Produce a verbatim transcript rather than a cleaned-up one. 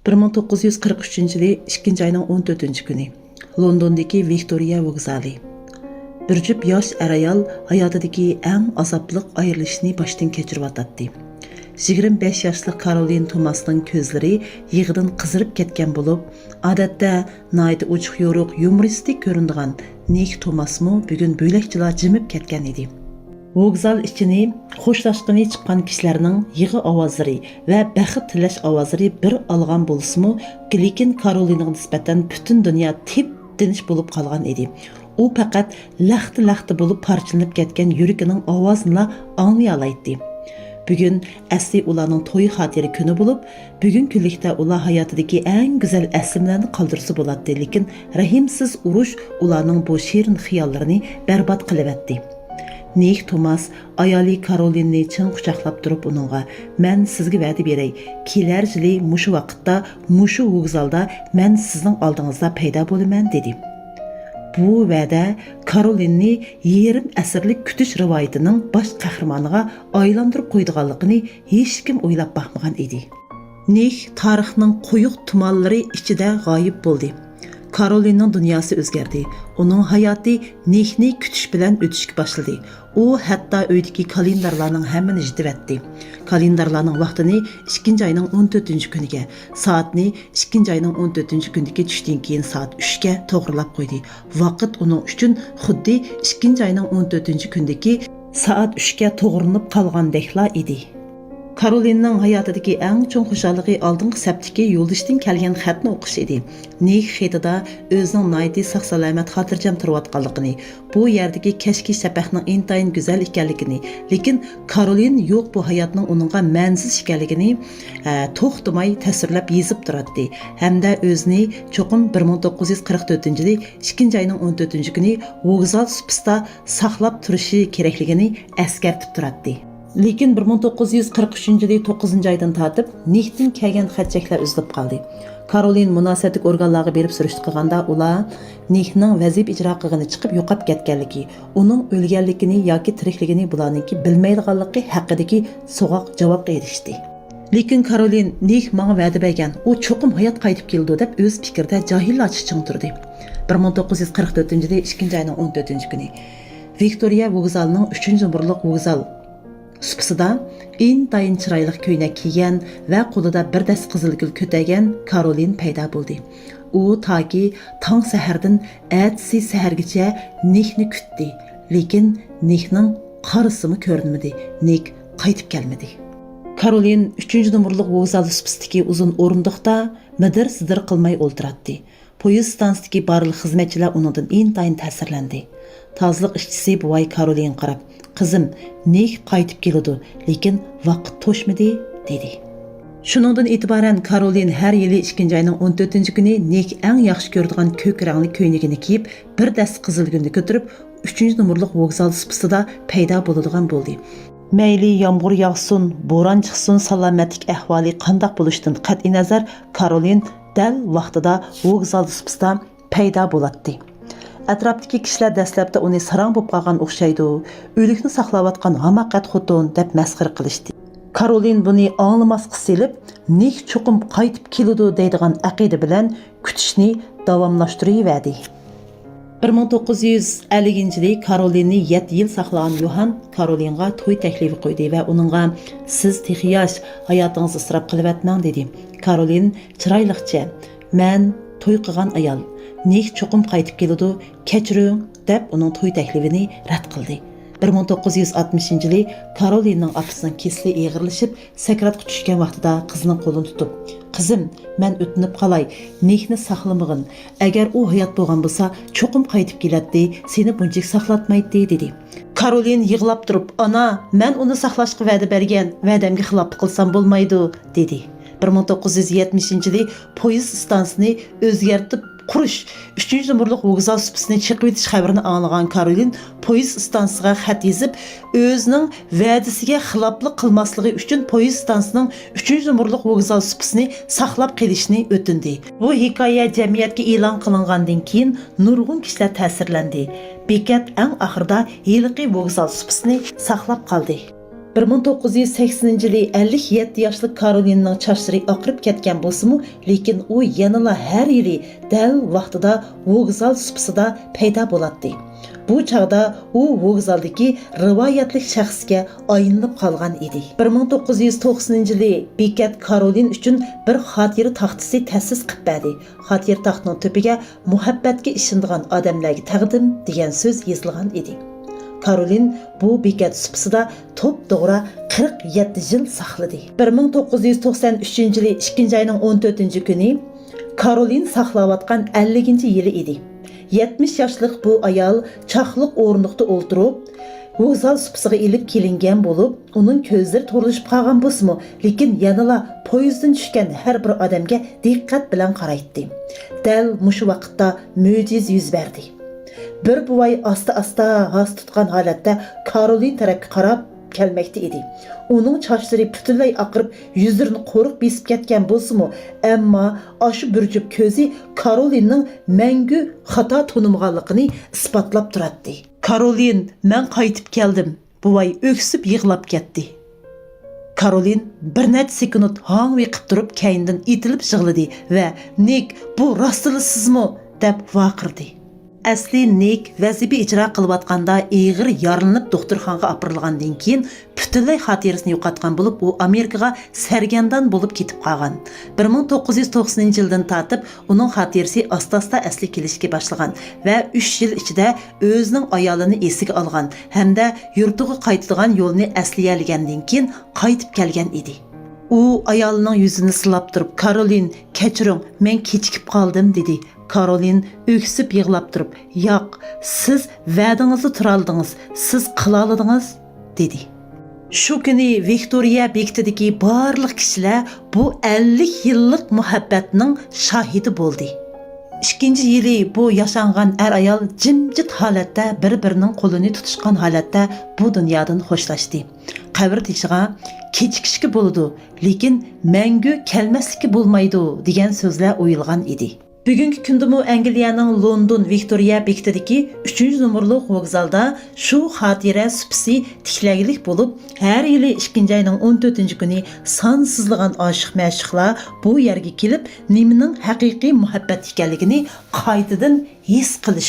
بىر مىڭ توققۇز يۈز قىرىق ئۈچىنچى يىلى ئىككىنچى ئاينىڭ ئون تۆتىنچى كۈنى، لوندوندىكى ۋىكتورىيە ۋوگزالى. بىر جۈپ ياش ئەر-ئايال ھاياتىدىكى ئەڭ ئازابلىق ئايرىلىشنى باشتىن كەچۈرۈۋاتاتتى. يىگىرمە بەش ياشلىق كارولىن توماسنىڭ كۆزلىرى يىغىدىن قىزىرىپ كەتكەن بولۇپ، ئادەتتە ناھايىتى ئوچۇق-يورۇق، يۇمۇرىستىك كۆرۈنىدىغان نىك توماسمۇ بۈگۈن بۆلەكچىلا جىمىپ كەتكەن ئىدى. ۋوگزال ئىچىنى خوشلاشقىلى چىققان كىشىلەرنىڭ يىغا ئاۋازلىرى ۋە بەخت تىلەش ئاۋازلىرى بىر ئالغان بولسىمۇ، لېكىن كارولىنغا نىسبەتەن پۈتۈن دۇنيا تىپ-تىنچ بولۇپ قالغان ئىدى. ئۇ پەقەت لەختە-لەختە بولۇپ پارچىلىنىپ كەتكەن يۈرىكىنىڭ ئاۋازىنىلا ئاڭلىيالايتتى. بۈگۈن ئەسلى ئۇلارنىڭ توي خاتىرە كۈنى بولۇپ، بۈگۈن كۈنلۈكتە ئۇلار ھاياتىدىكى ئەڭ گۈزەل ئەسلىمىلەرنى قالدۇرسا بولاتتى، لېكىن رەھىمسىز ئۇرۇش ئۇلارنىڭ بۇ شېرىن خىياللىرىنى بەربات قىلىۋەتتى. نىك توماس ئايالى كارولىننى چىڭ قۇچاقلاپ تۇرۇپ ئۇنىڭغا، «مەن سىزگە ۋەدە بېرەي، كېلەر يىلى مۇشۇ ۋاقىتتا، مۇشۇ ۋوگزالدا مەن سىزنىڭ ئالدىڭىزدا پەيدا بولىمەن» دېدى. بۇ ۋەدە كارولىننى يېرىم ئەسىرلىك كۈتۈش رىۋايىتىنىڭ باش قەھرىمانىغا ئايلاندۇرۇپ قويىدىغانلىقىنى ھېچكىم ئويلاپ باقمىغان ئىدى. نىك تارىخنىڭ قويۇق تۇمانلىرى ئىچىدە غايىب بولدى. كارولىننىڭ دۇنياسى ئۆزگەردى. ئۇنىڭ ھاياتى نىكنى كۈتۈش بىلەن ئۆتۈشكە باشلىدى. ئۇ ھەتتا ئۆيدىكى كالېندارلارنىڭ ھەممىنى يىتىۋەتتى. كالېندارلارنىڭ ۋاقتىنى ئىككىنچى ئاينىڭ ئون تۆتىنچى كۈنىگە، سائەتنى ئىككىنچى ئاينىڭ ئون تۆتىنچى كۈنىدىكى چۈشتىن كېيىن سائەت ئۈچكە توغرىلاپ قويدى. ۋاقىت ئۇنىڭ ئۈچۈن خۇددى ئىككىنچى ئاينىڭ ئون تۆتىنچى كۈنىدىكى سائەت ئۈچكە توغرىلىنىپ قالغاندەكلا ئىدى. كارولىننىڭ ھاياتىدىكى ئەڭ چوڭ خۇشاللىقى ئالدىنقى سەپتىكى يولدىشىدىن كەلگەن خەتنى ئوقۇش ئىدى. نىك خېتىدا ئۆزىنىڭ ناھايىتى ساق-سالامەت، خاتىرجەم تۇرۇۋاتقانلىقىنى، بۇ يەردىكى كەچكى شەپەقنىڭ ئىنتايىن گۈزەل ئىكەنلىكىنى، لېكىن كارولىن يوق بۇ ھاياتنىڭ ئۇنىڭغا مەنىسىز ئىكەنلىكىنى، ئە، توختىماي تەسۋىرلەپ يېزىپ تۇراتتى ھەمدە ئۆزىنى چوقۇم بىر مىڭ توققۇز يۈز قىرىق تۆتىنچى يىلى ئىككىنچى ئاينىڭ ئون تۆتىنچى كۈنى ۋوگزال سۇپىسىدا ساقلاپ تۇرۇشى كېرەكلىكىنى ئەسكەرتىپ تۇراتتى. لېكىن بىر مىڭ توققۇز يۈز قىرىق ئۈچىنچى يىلى توققۇزىنچى ئايدىن تارتىپ نىكتىن كەلگەن خەت-چەكلەر ئۈزۈلۈپ قالدى. كارولىن مۇناسىۋەتلىك ئورگانلارغا بېرىپ سۈرۈشتە قىلغاندا، ئۇلار نىكنىڭ ۋەزىپە ئىجرا قىلغىنى چىقىپ يوقاپ كەتكەنلىكى، ئۇنىڭ ئۆلگەنلىكىنى ياكى تىرىكلىكىنى بۇلارنىڭكى بىلمەيدىغانلىقى ھەققىدىكى سوغۇق جاۋابقا ئېرىشتى. لېكىن كارولىن نىك ماڭا ۋەدە بەرگەن، ئۇ چوقۇم ھايات قايتىپ كېلىدۇ دەپ ئۆز پىكرىدە جاھىللارچە چىڭ تۇردى. بىر مىڭ توققۇز يۈز قىرىق تۆتىنچى يىلى ئىككىنچى ئاينىڭ ئون تۆتىنچى كۈنى ۋىكتورىيە ۋوگزالىنىڭ ئۈچىنچى نومۇرلۇق ۋوگزال سۇپىسىدا ئىنتايىن چىرايلىق كۆينەك كىيگەن ۋە قولىدا بىر دەستە قىزىل گۈل كۆتەرگەن كارولىن پەيدا بولدى. ئۇ تاكى تاڭ سەھەردىن ئەتىسى سەھەرگىچە نىكنى كۈتتى، لېكىن نىكنىڭ قارىسىمۇ كۆرۈنمىدى، نىك قايتىپ كەلمىدى. كارولىن ئۈچىنچى نومۇرلۇق ۋوگزال سۇپىسىدىكى ئۇزۇن ئورۇندۇقتا مىدىر-سىدىر قىلماي ئولتۇراتتى. پويىز ئىستانسىسىدىكى بارلىق خىزمەتچىلەر ئۇنىڭدىن ئىنتايىن تەسىرلەندى. تازىلىق ئىشچىسى بوۋاي كارولىنغا قاراپ، «قىزىم، نىك قايتىپ كېلىدۇ، لېكىن ۋاقىت توشمىدى» دېدى. شۇنىڭدىن ئېتىبارەن كارولىن ھەر يىلى ئىككىنچى ئاينىڭ ئون تۆتىنچى كۈنى نىك ئەڭ ياخشى كۆرىدىغان كۆك رەڭلىك كۆينىكىنى كىيىپ، بىر دەستە قىزىل گۈلنى كۆتۈرۈپ، ئۈچىنچى نومۇرلۇق ۋوگزال سۇپىسىدا پەيدا بولىدىغان بولدى. مەيلى يامغۇر ياغسۇن، بوران چىقسۇن، سالامەتلىك ئەھۋالى قانداق بولۇشىدىن قەتئىينەزەر، كارولىن دەل ۋاقتىدا ۋوگزال سۇپىسىدا پەيدا بولاتتى. ئەتراپتىكى كىشىلەر دەسلەپتە ئۇنى ساراڭ بولۇپ قالغان ئوخشايدۇ، ئۆلۈكنى ساقلاۋاتقان ھاماقەت خوتۇن دەپ مەسخىرە قىلىشتى. كارولىن بۇنى ئاڭلىماسقا سېلىپ، نىك چوقۇم قايتىپ كېلىدۇ دەيدىغان ئەقىدە بىلەن كۈتۈشنى داۋاملاشتۇرۇۋەردى. بىر مىڭ توققۇز يۈز ئەللىنچى يىلى كارولىننى يەتتە يىل ساقلىغان يوھان كارولىنغا توي تەكلىپى قويدى ۋە ئۇنىڭغا، «سىز تېخى ياش، ھاياتىڭىزنى ئىسراپ قىلىۋەتمەڭ» دېدى. كارولىن چىرايلىقچە، «مەن توي قىلغان ئايال، نىك چوقۇم قايتىپ كېلىدۇ، كەچۈرۈڭ» دەپ ئۇنىڭ توي تەكلىپىنى رەت قىلدى. بىر مىڭ توققۇز يۈز ئاتمىشىنچى يىلى كارولىننىڭ ئاپىسىنىڭ كېسىلى ئېغىرلىشىپ، سەكراتقا چۈشكەن ۋاقتىدا قىزىنىڭ قولىنى تۇتۇپ، «قىزىم، مەن ئۆتۈنۈپ قالاي، نىكنى ساقلىمىغىن. ئەگەر ئۇ ھايات بولغان بولسا، چوقۇم قايتىپ كېلەتتى، سېنى بۇنچىلىك ساقلاتمايتتى» دېدى. كارولىن يىغلاپ تۇرۇپ، «ئانا، مەن ئۇنى ساقلاشقا ۋەدە بەرگەن، ۋەدەمگە خىلاپلىق قىلسام بولمايدۇ» دېدى. بىر مىڭ توققۇز يۈز يەتمىشىنچى يىلى پويىز ئىستانسىسىنى ئۆزگەرتىپ قۇرۇش، ئۈچىنچى نومۇرلۇق ۋوگزال سۇپىسىنى چېقىۋېتىش خەۋىرىنى ئاڭلىغان كارولىن پويىز ئىستانسىسىغا خەت يېزىپ، ئۆزىنىڭ ۋەدىسىگە خىلاپلىق قىلماسلىقى ئۈچۈن پويىز ئىستانسىسىنىڭ ئۈچىنچى نومۇرلۇق ۋوگزال سۇپىسىنى ساقلاپ قېلىشنى ئۆتۈندى. بۇ ھېكايە جەمئىيەتكە ئېلان قىلىنغاندىن كېيىن نۇرغۇن كىشىلەر تەسىرلەندى. بېكەت ئەڭ ئاخىرىدا ھېلىقى ۋوگزال سۇپىسىنى ساقلاپ قالدى. بىر مىڭ توققۇز يۈز سەكسىنىنچى يىلى ئەللىك يەتتە ياشلىق كارولىننىڭ چاچلىرى ئاقىرىپ كەتكەن بولسىمۇ، لېكىن ئۇ يەنىلا ھەر يىلى دەل ۋاقتىدا ۋوگزال سۇپىسىدا پەيدا بولاتتى. بۇ چاغدا ئۇ ۋوگزالدىكى رىۋايەتلىك شەخسكە ئايلىنىپ قالغان ئىدى. بىر مىڭ توققۇز يۈز توقسىنىنچى يىلى بېكەت كارولىن ئۈچۈن بىر خاتىرە تاختىسى تەسىس قىلىپ بەردى. خاتىرە تاختىنىڭ تۆپىگە «مۇھەببەتكە ئىشىنىدىغان ئادەملەرگە تەقدىم» دېگەن سۆز يېزىلغان ئىدى. كارولىن بۇ بېكەت سۇپىسىدا توپتوغرا قىرىق يەتتە يىل ساقلىدى. بىر مىڭ توققۇز يۈز توقسان ئۈچىنچى يىلى ئىككىنچى ئاينىڭ ئون تۆتىنچى كۈنى كارولىن ساقلاۋاتقان ئەللىكىنچى يىلى ئىدى. يەتمىش ياشلىق بۇ ئايال چاقلىق ئورۇندۇقتا ئولتۇرۇپ، ۋوگزال سۇپىسىغا ئېلىپ كېلىنگەن بولۇپ، ئۇنىڭ كۆزلىرى تورلىشىپ قالغان بولسىمۇ، لېكىن يەنىلا پويىزدىن چۈشكەن ھەر بىر ئادەمگە دىققەت بىلەن قارايتتى. دەل مۇشۇ ۋاقىتتا مۆجىزە يۈز بەردى. بىر بوۋاي ئاستا-ئاستا ھاس تۇتقان ھالەتتە كارولىن تەرەپكە قاراپ كەلمەكتە ئىدى. ئۇنىڭ چاچلىرى پۈتۈنلەي ئاقىرىپ، يۈزلىرىنى قورۇق بېسىپ كەتكەن بولسىمۇ، ئەمما ئاشۇ بىر جۈپ كۆزى كارولىننىڭ مەڭگۈ خاتا تونۇمىغانلىقىنى ئىسپاتلاپ تۇراتتى. «كارولىن، مەن قايتىپ كەلدىم.» بوۋاي ئۆكسۈپ يىغلاپ كەتتى. كارولىن بىر نەچچە سېكۇنت ھاڭۋېقىپ تۇرۇپ، كەينىدىن ئېتىلىپ يىغلىدى ۋە «نىك، بۇ راستلا سىزمۇ؟» دەپ ۋارقىرىدى. ئەسلى نىك ۋەزىپە ئىجرا قىلىۋاتقاندا ئېغىر يارىلىنىپ دوختۇرخانىغا ئاپىرىلغاندىن كېيىن، پۈتۈنلەي خاتىرىسىنى يوقاتقان بولۇپ، ئۇ ئامېرىكىغا سەرگەردان بولۇپ كېتىپ قالغان. بىر مىڭ توققۇز يۈز توقسىنىنچى يىلدىن تارتىپ ئۇنىڭ خاتىرىسى ئاستا-ئاستا ئەسلىگە كېلىشكە باشلىغان ۋە ئۈچ يىل ئىچىدە ئۆزىنىڭ ئايالىنى ئېسىگە ئالغان ھەمدە يۇرتىغا قايتىدىغان يولنى ئەسلىيەلىگەندىن كېيىن قايتىپ كەلگەن ئىدى. ئۇ ئايالىنىڭ يۈزىنى سىلاپ تۇرۇپ، «كارولىن، كەچۈرۈڭ، مەن كېچىكىپ قالدىم» دېدى. كارولىن ئۆكسۈپ يىغلاپ تۇرۇپ، «ياق، سىز ۋەدىڭىزدە تۇرالىدىڭىز، سىز قىلالىدىڭىز» دېدى. شۇ كۈنى ۋىكتورىيە بېكىتىدىكى بارلىق كىشىلەر بۇ ئەللىك يىللىق مۇھەببەتنىڭ شاھىدى بولدى. ئىككىنچى يىلى بۇ ياشانغان ئەر-ئايال جىمجىت ھالەتتە بىر-بىرىنىڭ قولىنى تۇتۇشقان ھالەتتە بۇ دۇنيادىن خوشلاشتى. قەبرە تېشىغا «كېچىكىشكە بولىدۇ، لېكىن مەڭگۈ كەلمەسلىككە بولمايدۇ» دېگەن سۆزلەر ئويۇلغان ئىدى. بۈگۈنكى كۈندىمۇ ئەنگلىيەنىڭ لوندون ۋىكتورىيە بېكىتىدىكى ئۈچىنچى نومۇرلۇق ۋوگزالدا شۇ خاتىرە سۇپىسى تىكلەنلىك بولۇپ، ھەر يىلى ئىككىنچى ئاينىڭ ئون تۆتىنچى كۈنى سانسىزلىغان ئاشىق-مەشۇقلار بۇ يەرگە كېلىپ، نېمىنىڭ ھەقىقىي مۇھەببەت ئىكەنلىكىنى قايتىدىن ھېس قىلىشىدۇ.